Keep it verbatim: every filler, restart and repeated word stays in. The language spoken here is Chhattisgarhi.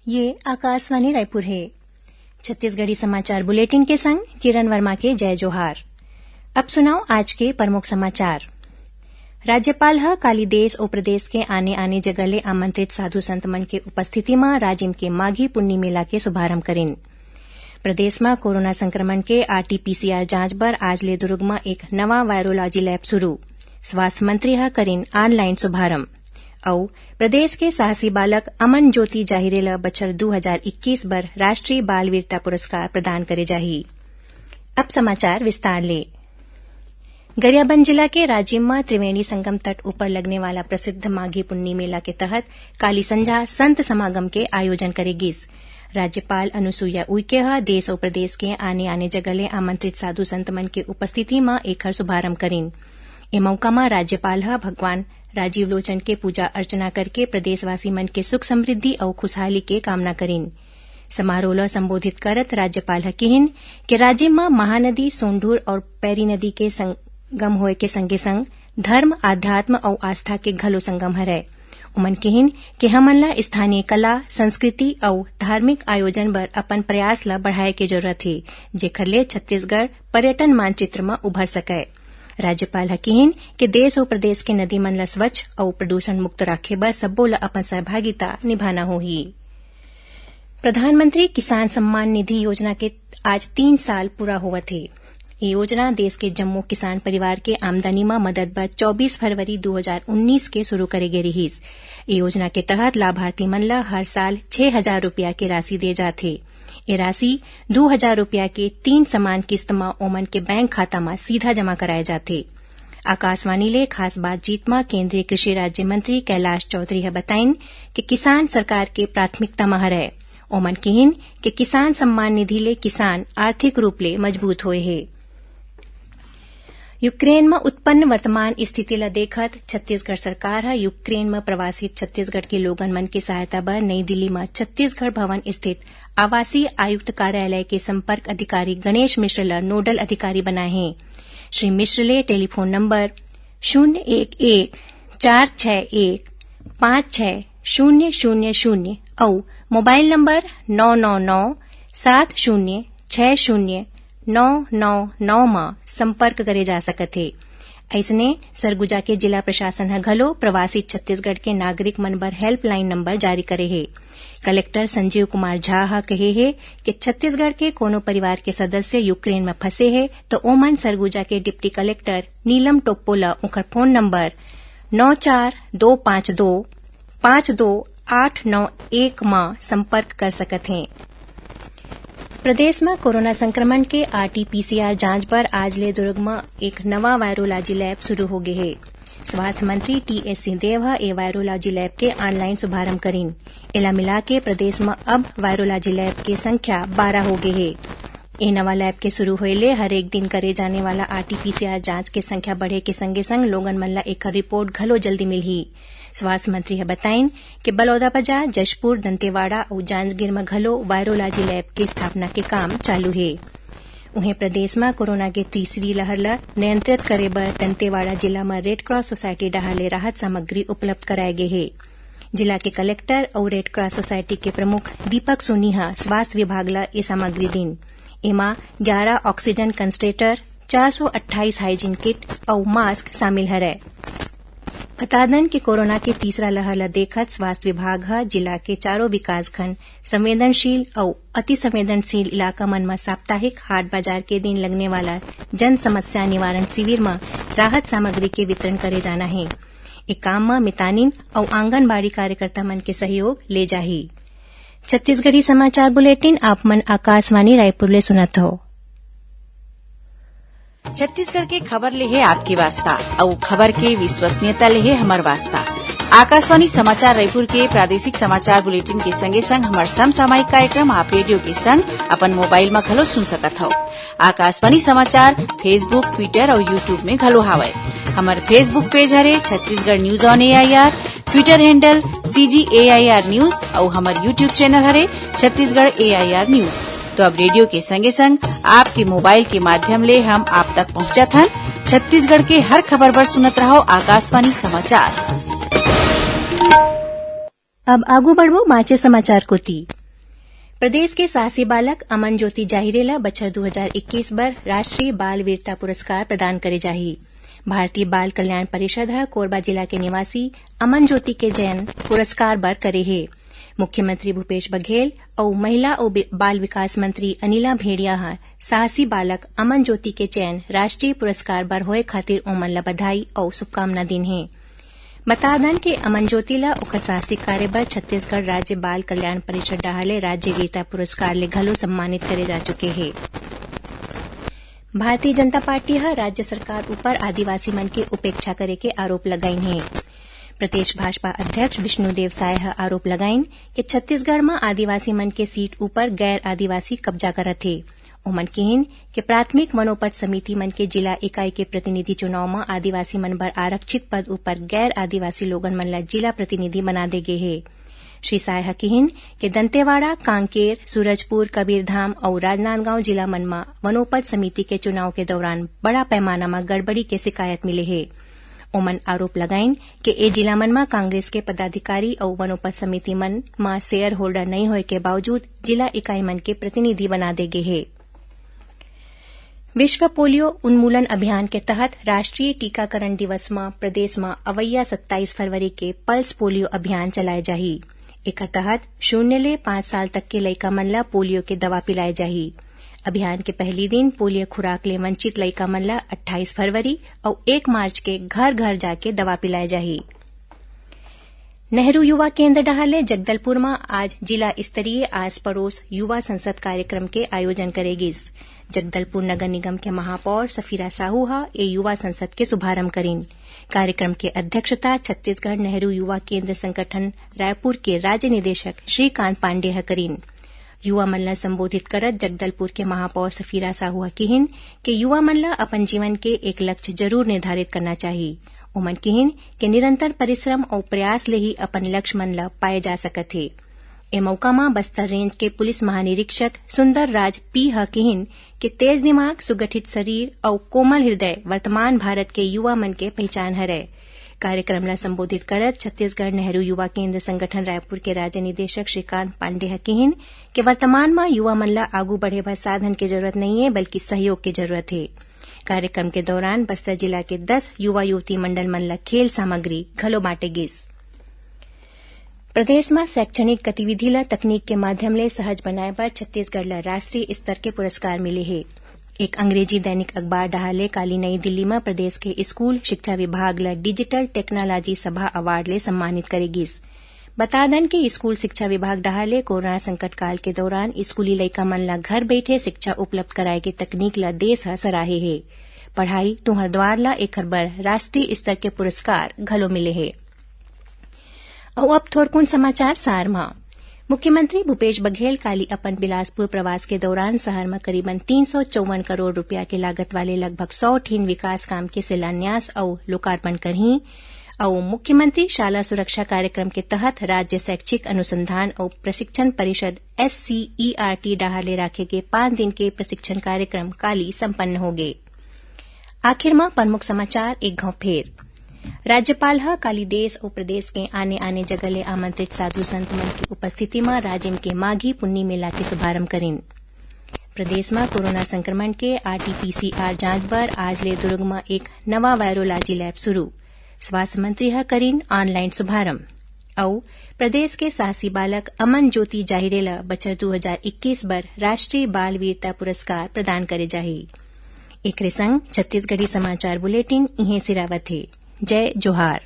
ये आकाशवाणी रायपुर हे। छत्तीसगढ़ी समाचार बुलेटिन के संग किरण वर्मा के जय जोहार। अब सुनव आज के प्रमुख समाचार। राज्यपाल ह काली देश अउ प्रदेश के आने-आने जगह ले आमंत्रित साधु संत मन के उपस्थिति म राजिम के माघी पुन्नी मेला के शुभारंभ करिन। प्रदेश म कोरोना संक्रमण के आरटीपीसीआर जांच बर आज ले दुर्ग म एक नवा वायरोलॉजी लैब शुरू। स्वास्थ्य मंत्री ह करिन online शुभारंभ। अउ प्रदेश के साहसी बालक अमन ज्योति जाहिरे ल बछर दू हजार इक्कीस बर राष्ट्रीय बाल वीरता पुरस्कार प्रदान करे जाही। अब समाचार विस्तार ले। गरियाबंद जिला के राजिम म त्रिवेणी संगम तट ऊपर लगने वाला प्रसिद्ध माघी पुन्नी मेला के तहत काली संझा संत समागम के आयोजन करे गिस। राज्यपाल अनुसुईया उइके ह देश अउ प्रदेश के आने-आने जगह ले आमंत्रित साधु संत मन के उपस्थिति म एखर शुभारंभ करिन। ए मौका म राज्यपाल ह भगवान राजीव लोचन के पूजा अर्चना करके प्रदेशवासी मन के सुख समृद्धि अउ खुशहाली के कामना करिन। समारोह ल संबोधित करत राज्यपाल ह किहिन कि राजिम म महानदी सोंढूर अउ पैरी नदी के संगम होए के संगे संग धर्म, अध्यात्म अउ आस्था के घलो संगम हरय। उमन किहिन कि हमन ल स्थानीय कला, संस्कृति अउ धार्मिक आयोजन बर अपन प्रयास ल बढ़ाए के जरूरत हे, जेखर ले छत्तीसगढ़ पर्यटन मानचित्र म उभर सकय। राज्यपाल ह किहिन कि देश अउ प्रदेश के नदी मन ल स्वच्छ अउ प्रदूषण मुक्त राखे बर सब्बो ल अपन सहभागिता निभाना होही। प्रधानमंत्री किसान सम्मान निधि योजना के आज तीन साल पूरा होवत हे। ये योजना देश के जम्मो किसान परिवार के आमदनी म मदद बर चौबीस फरवरी दू हजार उन्नीस के शुरू करे गे रिहिस। ये योजना के तहत लाभार्थी मन ल हर साल छह हजार रुपया के राशि दे जाथे। ये राशि दू हजार रुपया के तीन समान किस्त म ओमन के बैंक खाता म सीधा जमा कराए जाथे। आकाशवाणी ले खास बातचीत म केंद्रीय कृषि राज्य मंत्री कैलाश चौधरी ह बताइन कि किसान सरकार के प्राथमिकता म हरय। ओमन किहिन कि किसान सम्मान निधि ले किसान आर्थिक रूप ले मजबूत होए हे। यूक्रेन म उत्पन्न वर्तमान स्थिति ल देखत छत्तीसगढ़ सरकार ह यूक्रेन म प्रवासित छत्तीसगढ़ के लोगन मन के सहायता बर नई दिल्ली म छत्तीसगढ़ भवन स्थित आवासीय आयुक्त कार्यालय के संपर्क अधिकारी गणेश मिश्र ल नोडल अधिकारी बनाए हे। श्री मिश्र ले टेलीफोन नंबर शून्य एक एक चार छह एक पाँच छह शून्य शून्य शून्य अउ मोबाइल नंबर नौ नौ नौ सात शून्य छह शून्य नौ नौ नौ म संपर्क करे जा सकत हे। अइसने सरगुजा के जिला प्रशासन ह घलो प्रवासी छत्तीसगढ़ के नागरिक मन बर हेल्पलाइन नंबर जारी करे हे। कलेक्टर संजीव कुमार झा ह कहे हे कि छत्तीसगढ़ के कोनो परिवार के सदस्य यूक्रेन म फंसे हे, तो ओमन सरगुजा के डिप्टी कलेक्टर नीलम टोप्पो ल उंखर फोन नंबर नौ चार दो पाँच दो पाँच दो आठ नौ एक म संपर्क कर सकत हें। प्रदेश म कोरोना संक्रमण के आरटीपीसीआर जांच बर आज ले दुर्ग म एक नवा वायरोलॉजी लैब शुरू हो गे हे। स्वास्थ्य मंत्री टीएस सिंहदेव ह ए वायरोलॉजी लैब के ऑनलाइन शुभारंभ करिन। एला मिलाके प्रदेश म अब वायरोलॉजी लैब के संख्या बारह हो गे हे। ए नवा लैब के शुरू होए ले हरेक दिन करे जाने वाला आरटीपीसीआर जांच के संख्या बढ़े के संगे संग लोगन मन ल एखर रिपोर्ट घलो जल्दी मिलही। स्वास्थ्य मंत्री ह बताइन कि बलौदाबाजार, जशपुर, दंतेवाड़ा अउ जांजगीर म घलो वायरोलॉजी लैब के स्थापना के काम चालू हे। उहें, प्रदेश म कोरोना के तीसरी लहर ल नियंत्रित करे बर दंतेवाड़ा जिला म रेड क्रॉस सोसाइटी डहार ले राहत सामग्री उपलब्ध कराए गे हे। जिला के कलेक्टर अउ रेड क्रॉस सोसाइटी के प्रमुख दीपक सोनी ह स्वास्थ्य विभाग ल ए सामग्री दीन। एमा ग्यारह ऑक्सीजन कंसंट्रेटर, चार सौ अट्ठाईस हाइजीन किट अउ मास्क शामिल हरय। बता दन कि कोरोना के तीसरा लहर ल देखत स्वास्थ्य विभाग ह जिला के चारों विकासखंड संवेदनशील अउ अति संवेदनशील इलाका मन म साप्ताहिक हाट बाजार के दिन लगने वाला जन समस्या निवारण शिविर म राहत सामग्री के वितरण करे जाना हे। ए काम म मितानिन अउ आंगनबाड़ी कार्यकर्ता मन के सहयोग ले जाही। छत्तीसगढ़ी समाचार बुलेटिन आप मन आकाशवाणी रायपुर ले सुनत हव। छत्तीसगढ़ के खबर ले हे आपके वास्ता, अउ खबर के विश्वसनीयता ले हे हमर वास्ता। आकाशवाणी समाचार रायपुर के प्रादेशिक समाचार बुलेटिन के संगे संग हमर समसामयिक कार्यक्रम आप रेडियो के संग अपन मोबाइल म घलो सुन सकत हव। आकाशवाणी समाचार Facebook, Twitter अउ YouTube में घलो हावय। हमर Facebook पेज हरे Chhattisgarh news on AIR, Twitter handle CG AIR news अउ हमर YouTube चैनल हरे छत्तीसगढ़ एआईआर न्यूज। तो अब रेडियो के संगे संग आपके मोबाइल के माध्यम ले हम आप तक पहुंचत हन। छत्तीसगढ़ के हर खबर बर सुनत रहव आकाशवाणी समाचार। अब आगू बढ़बो बांचे समाचार कोति। प्रदेश के साहसी बालक अमन ज्योति जाहिरे ल बछर दू हजार इक्कीस बर राष्ट्रीय बाल वीरता पुरस्कार प्रदान करे जाही। भारतीय बाल कल्याण परिषद ह कोरबा जिला के निवासी अमन ज्योति के चयन पुरस्कार बर करे हे। मुख्यमंत्री भूपेश बघेल अउ महिला अउ बि-, बाल विकास मंत्री अनिला भेड़िया ह साहसी बालक अमन ज्योति के चयन राष्ट्रीय पुरस्कार बर होए खातिर ओमन ल बधाई अउ शुभकामना दीन हे। बता दन के अमन ज्योति ल ओकर साहसिक कार्य बर छत्तीसगढ़ राज्य बाल कल्याण परिषद डहार ले राज्य वीरता पुरस्कार ले घलो सम्मानित करे जा चुके हे। भारतीय जनता पार्टी ह राज्य सरकार ऊपर आदिवासी मन के उपेक्षा करे के आरोप लगाइन हे। प्रदेश भाजपा अध्यक्ष विष्णुदेव साय ह आरोप लगाइन कि छत्तीसगढ़ म आदिवासी मन के सीट ऊपर गैर आदिवासी कब्जा करत हे। ओमन किहिन कि प्राथमिक वनोपज समिति मन के जिला इकाई के प्रतिनिधि चुनाव म आदिवासी मन बर आरक्षित पद ऊपर गैर आदिवासी लोगन मन ल जिला प्रतिनिधि बना दे गे हे। श्री साय ह किहिन कि दंतेवाड़ा, कांकेर, सूरजपुर, कबीरधाम अउ राजनांदगांव जिला मन म वनोपज समिति के चुनाव के दौरान बड़ा पैमाना म गड़बड़ी के शिकायत मिले हे। ओमन आरोप लगाइन कि ए जिला मन म कांग्रेस के पदाधिकारी अउ वनोपज समिति मन म शेयर होल्डर नइ होए के बावजूद जिला इकाई मन के प्रतिनिधि बना दे गे हे। विश्व पोलियो उन्मूलन अभियान के तहत राष्ट्रीय टीकाकरण दिवस म प्रदेश म अवइया सत्ताईस फरवरी के पल्स पोलियो अभियान चलाए जाही। एकर तहत शून्य ले पाँच साल तक के लइका मन ल पोलियो के दवा पिलाए जाही। अभियान के पहली दिन पोलियो खुराक ले वंचित लइका मन ल अट्ठाईस फरवरी अउ एक मार्च के घर-घर जाके दवा पिलाए जाही। नेहरू युवा केंद्र डहार ले जगदलपुर म आज जिला स्तरीय आस पड़ोस युवा संसद कार्यक्रम के आयोजन करे गिस। जगदलपुर नगर निगम के महापौर सफीरा साहू ह ए युवा संसद के शुभारंभ करीन। कार्यक्रम के अध्यक्षता छत्तीसगढ़ नेहरू युवा केंद्र संगठन रायपुर के राज्य निदेशक श्रीकांत पांडे ह करीन। युवा मन ल संबोधित करत जगदलपुर के महापौर सफीरा साहू ह किहिन कि युवा मन ल अपन जीवन के एक लक्ष्य जरूर निर्धारित करना चाही। ओमन किहिन कि निरंतर परिश्रम अउ प्रयास ले ही अपन लक्ष्य मन ल पाए जा सकत हे। ए मौका म बस्तर रेंज के पुलिस महानिरीक्षक सुंदर राज पी ह किहिन कि तेज दिमाग, सुगठित शरीर अउ कोमल हृदय वर्तमान भारत के युवा मन के पहचान हरय। कार्यक्रम ल संबोधित करत छत्तीसगढ़ नेहरू युवा केंद्र संगठन रायपुर के राज्य निदेशक श्रीकांत पांडे ह किहिन कि वर्तमान म युवा मन ल आगू बढ़े बर साधन के जरूरत नइये, बल्कि सहयोग के जरूरत हे। कार्यक्रम के दौरान बस्तर जिला के दस युवा युवती मंडल मन ल खेल सामग्री घलो बांटे गिस। प्रदेश म शैक्षणिक गतिविधि ल तकनीक के माध्यम ले सहज बनाए बर छत्तीसगढ़ ल राष्ट्रीय स्तर के पुरस्कार मिले हे। एक अंग्रेजी दैनिक अखबार डहार ले काली नई दिल्ली म प्रदेश के स्कूल शिक्षा विभाग ल डिजिटल टेक्नोलॉजी सभा अवार्ड ले सम्मानित करे गिस। बता दन कि स्कूल शिक्षा विभाग डहार ले कोरोना संकट काल के दौरान स्कूली लइका मन ल घर बइठे शिक्षा उपलब्ध कराए के तकनीक ल देश ह सराहे हे। पढ़ाई तुंहर द्वार ल एखर बर राष्ट्रीय स्तर के पुरस्कार घलो मिले हे। अउ अब थोरकुन समाचार सार म। मुख्यमंत्री भूपेश बघेल काली अपन बिलासपुर प्रवास के दौरान शहर म करीबन तीन सौ चौवन करोड़ रुपया के लागत वाले लगभग सौ ठिन विकास काम के शिलान्यास अउ लोकार्पण करहीं। अउ मुख्यमंत्री शाला सुरक्षा कार्यक्रम के तहत राज्य शैक्षिक अनुसंधान अउ प्रशिक्षण परिषद, एससीईआरटी, डहार ले राखे गे पांच दिन के प्रशिक्षण कार्यक्रम काली संपन्न होगे। आखिर म प्रमुख समाचार एक घांव फेर। राज्यपाल ह काली देश अउ प्रदेश के आने-आने जगह ले आमंत्रित साधु संत मन के उपस्थिति म राजिम के माघी पुन्नी मेला के शुभारंभ करिन। प्रदेश म कोरोना संक्रमण के आरटीपीसीआर जांच बर आज ले दुर्ग म एक नवा वायरोलॉजी लैब शुरू। स्वास्थ्य मंत्री ह करिन ऑनलाइन शुभारंभ। अउ प्रदेश के साहसी बालक अमन ज्योति जाहिरे ल बछर दू हजार इक्कीस बर राष्ट्रीय बाल वीरता पुरस्कार प्रदान करे जाही। एकरे संग छत्तीसगढ़ी समाचार बुलेटिन इहें सिरावत हे। जय जोहार।